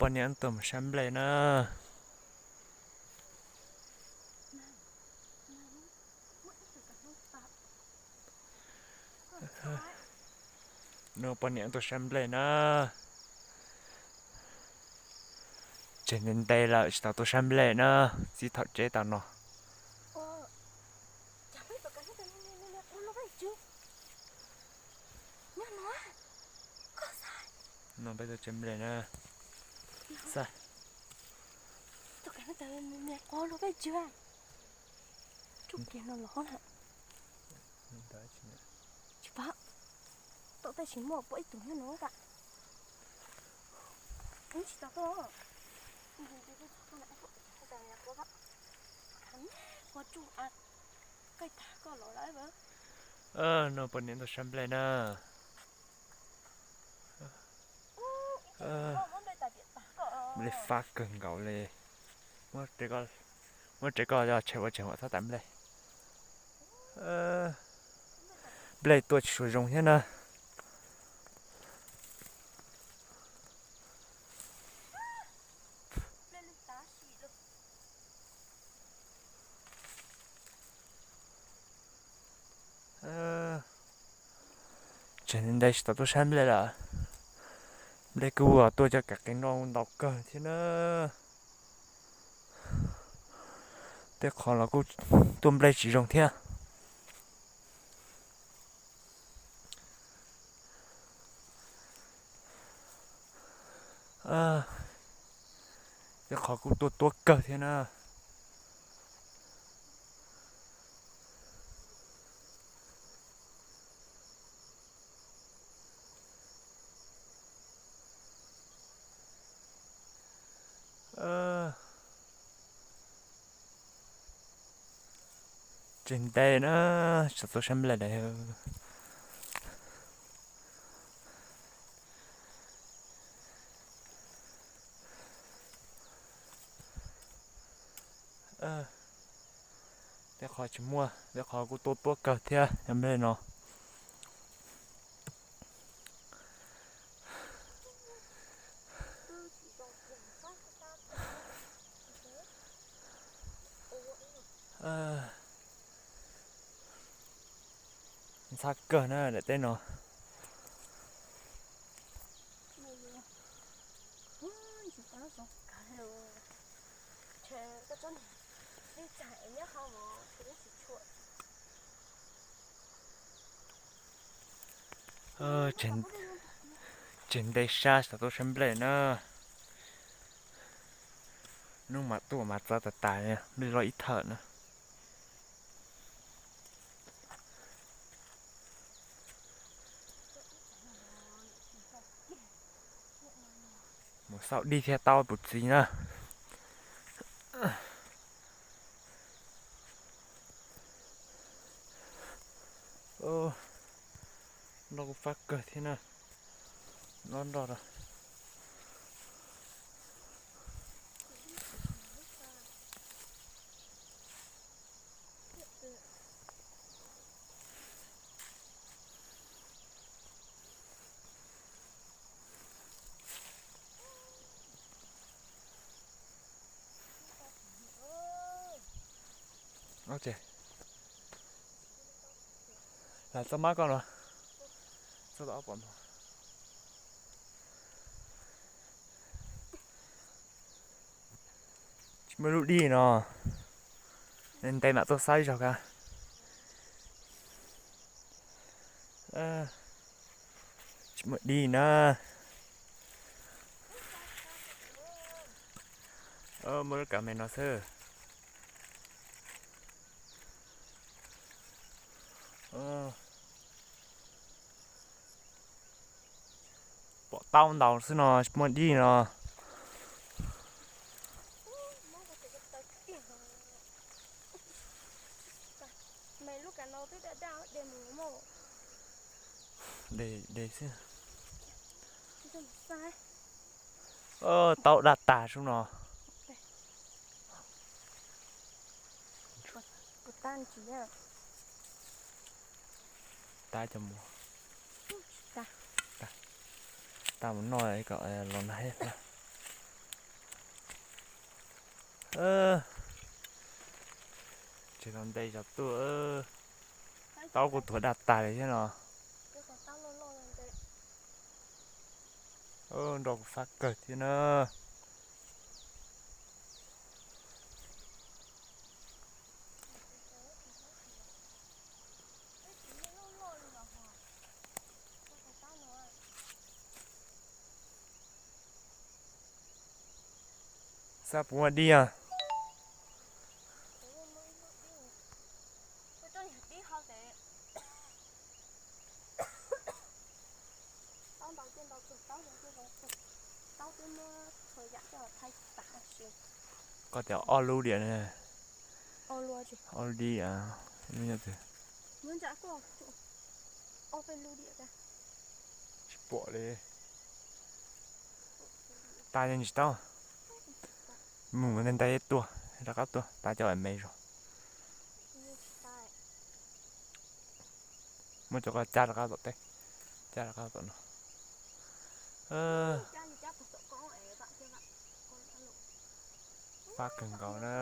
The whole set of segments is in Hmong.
poj niam tuaj mus saib nplej na. Nub poj niam tuaj saib nplej na. Tseg ntev ntev lawm tsis tau tuaj saib nplej na, txij thaum tsev tau no. No peb tuaj saib nplej na. Xav tsis pom, tau tej tsis muaj pom ib tug nyob no tas. Tsis tau tuaj. Nub poj niam tuaj saib nplej na. Nplej fab kawg nkaus li. Muab tsev koj, muab tsev koj tshem ua tsev huam txhob tas nplej. Nplej tuaj tsis tshua zoo thiab na. Tseg ntev tsis tau tuaj saib nplej lawm. Nplej kuj tuaj cov kav qis no ntau kawg thiab na. Tej qhov los kuj tuaj nplej tsis zoo thiab. Tej qhov kuj tuaj tuab kawg thiab na. Tseg ntev na, tsis tau tuaj saib nplej lawm. Tej qhov tsis muaj, tej qhov kuj tuaj tuab kawg thiab yog nplej no. Ntxhab kawg na daim teb no. Tseg ntev sab tsis tau tuaj saib nplej na. Hnub mam tuaj mas txawv tas tas, nplej loj ib thawm na. Mus xauj dib thiab taub puv txiv na. Nroj kuj fab kawg thiab na. Nroj nroj. Lam txob mab koj no. Txob tau ob pom no. Tsis muaj lub dib no. Ntev mam tuaj xauj ib zaug ka. Tsis muaj dib na. Muaj lub kav me no xwb. Pom taub ntau xwb no, tsis muaj dib no. De, de xwb. Taub daj tag sub no. Tab cov mus, tab mus noj kom los nag thiab. Tseg tau nte zog tuaj, taub kuj tuag daj tas li thiab no. Nroj kuj fab kawg thiab na. Xav puas muaj dib os? Koj tias ob lub diam ne? Ob lub diam. Tsis pom li. Tas cov ntsis taub. Mus nte nte tuaj, rov qab tuaj tas cov me zog. Muab cov ko cab rov qab tom teb, cab rov qab tom no. Fab kawg nkaus na.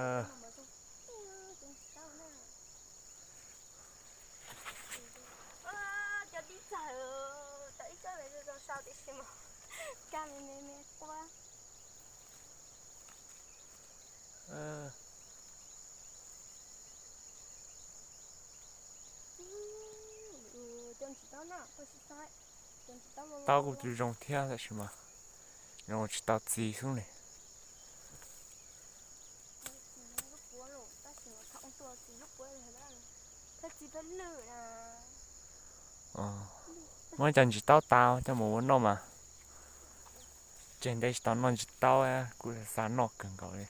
Taub kuj zoo thiab tab sis mas zoo tsis tau txiv xwb ne. Muab cov ntsis taub tas coj mus ua noj mas. Tseg ntev tsis tau noj ntsis taub, kuj xav noj kawg nkaus li.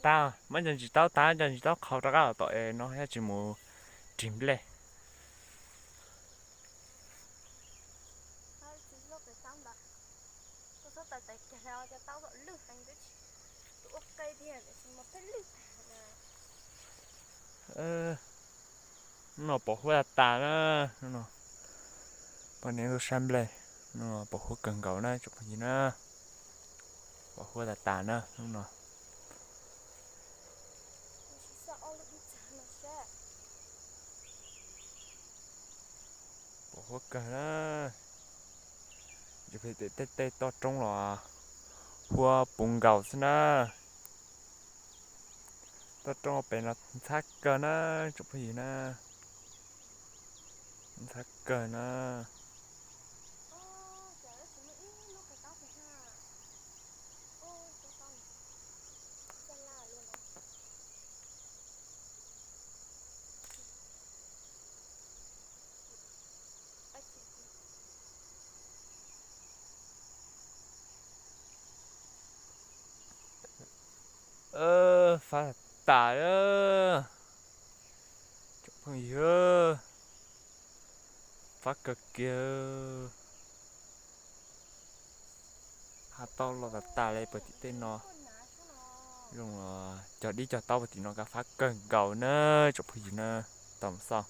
Tas, muab cov ntsis taub tas, cov ntsis taub qhau rov qab tom es no thiab tsis mus ris nplej. Hnub no pos huab tas tas na, hnub no poj niam tuaj sab nplej, hnub no pos huab kawg nkaus na tsoom phooj ywg na, pos huab tas tas na hnub no. Pos huab kawg na, tej tej toj roob los huab puv nkaus xwb na. Toj roob pem no ntxhab kawg na tsoom phooj ywg na, ntxhab kawg na. Fab tas, tsoom phooj ywg, fab kawg kiag. Hav taub los tas tas li puag tim tej no. Zoo cog dib cog taub puag tim no kav fab kawg nkaus na tsoom phooj ywg na, tau mus xauj.